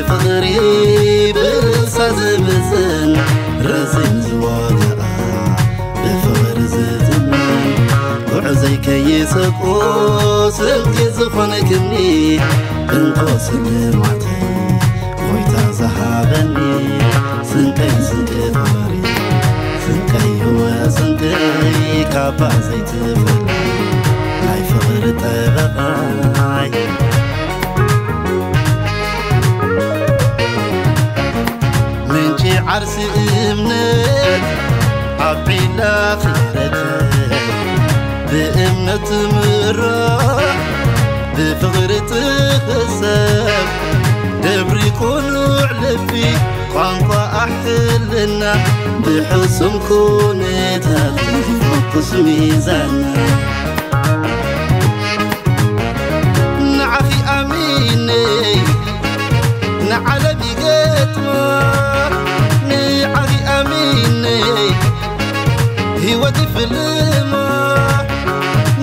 ፍቕሪ ብርእሳ ዝምዝን ረዚን ዝዋጋኣ ብፍቕሪ ዝጥመን ጉዕዘይ ከይሰቆ ስንቂ ዝኾንክኒ እንኮ ስልማተይ ጎይታ ዝሃበኒ ስንቀይ ስንቂ ፍቕሪ ስንቀይ እወ ስንቀይ ካባ ዘይትፈልይ ናይ ፍቕሪ ጠበቓይ ምንጪ ዓርሲ እምነት ዓቢላ ክረከብ ብእምነት ትምራሕ ብፍቕሪ ትኽሰብ ደብሪ ቅኑዕ ልቢ ቋንቋ ኣሕልና ብሕሱም ኩነታት ዝፈኩስ ሚዛና ንዓኺ ኣሚነይ ንዓለም ይገጥማ ንዓኺ ኣሚነይ ህይወት ይፍልማ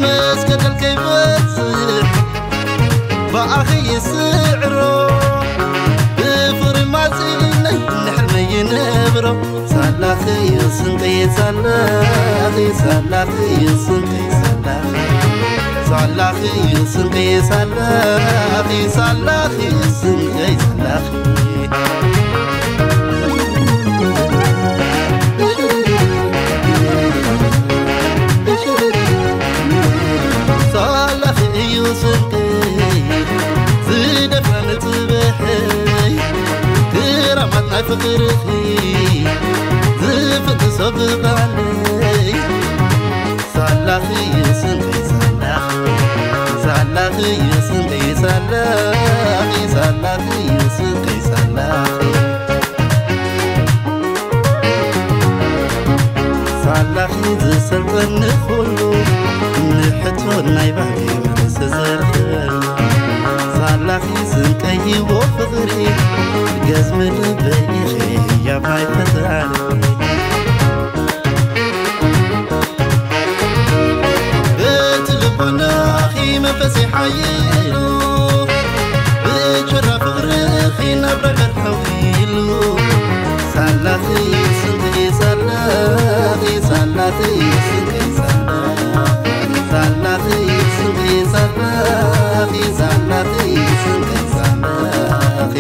መስገደል ከይበዝሕ ብኣኺ ይስዕሮ ብፍቕሪ ማፅነይ ንሕልመይ ይነብሮ ሳላኺ ስንቂ ሳላኺ ሳላኺ ስንቂ ሳላኺ ሳላኺ ስንቂ ሳላኺ ሳላኺ ስንቂ ሳላኺ ሳላኺ እዩ ስንቂ ዝደፍረኒ ጽብሐይ ክራማት ናይ ፍቕርኺ ዝፍንጥሶ ብቓለይ ሳላኺ ስንቂ ሳላኺ ሳላኺ ስንቂ ሳላኺ ሳላኺ ስንቂ ሳላኺ ሳላኺ ዝሰልጠኒ ኩሉ ንሕቶ ናይ ባህሊ መልሲ ዘርኽበኒ ሳላኺ ስንቀይዎ ፍቕሪ ገዝሚ ልበይ ኢኺ ህያብ ናይ ፈጣሪ እቲ ልቦናኺ መንፈሰይ ሓይሉ ብጭራ ፍቕርኺ ናብ ረገድ ሓዊሉ ሳላኺ ስንቂ ሳላኺ ሳላኺ ስንቂ ሳላኺ ሳላኺ ስንቂ ሳላኺ ሳላኺ ስንቂ ሳላኺ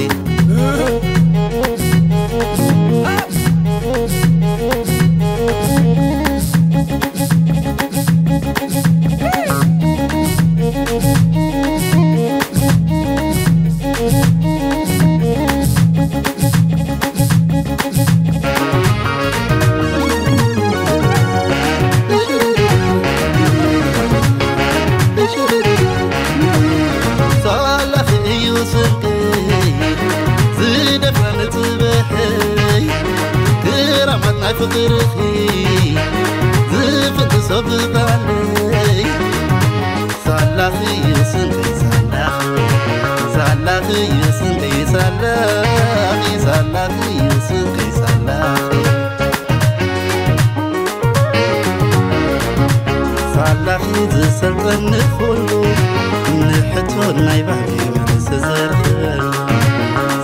ሳላኺ እዩ ስንቀይ ዝደፍረኒ ጽበሐይ ክራማት ናይ ፍቕርኺ ዝፍንጥሶ ብቓለይ ሳላኺ እዩ ስንቀይ ሳላኺ ሳላኺ እዩ ስንቀይ ሳላኺ ሳላኺ እዩ ስንቀይ ሳላኺ ሳላኺ ዝሰልጠኒ ኩሉ ንሕቶ ናይ ባህሊ መልሲ ዘርኽበኒ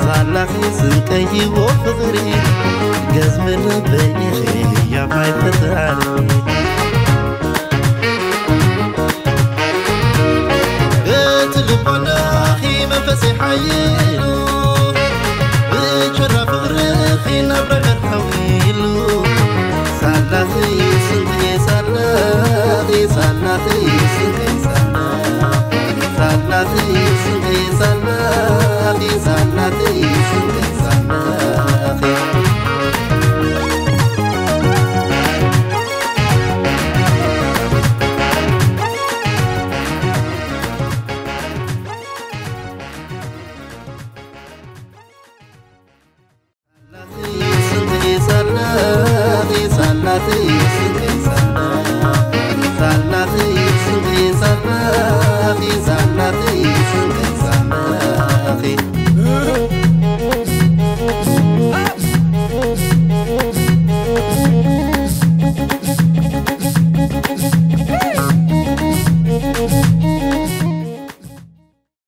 ሳላኺ ስንቀይዎ ፍቕሪ ገዝሚ ልበይ ኢኺ ህያብ ናይ ፈጣሪ እቲ ልቦናኺ መንፈሰይ ሓይሉ ብጭራ ፍቕርኺ ናብ ረገድ ሓዊሉ ሳላኺ ስንቂ ሳላኺ ሳላኺ ስንቂ ሳላኺ ሳላኺ ስንቂ ሳላኺ ሳላኺ ስንቂ ሳላኺ ሳላኺ ሳላኺ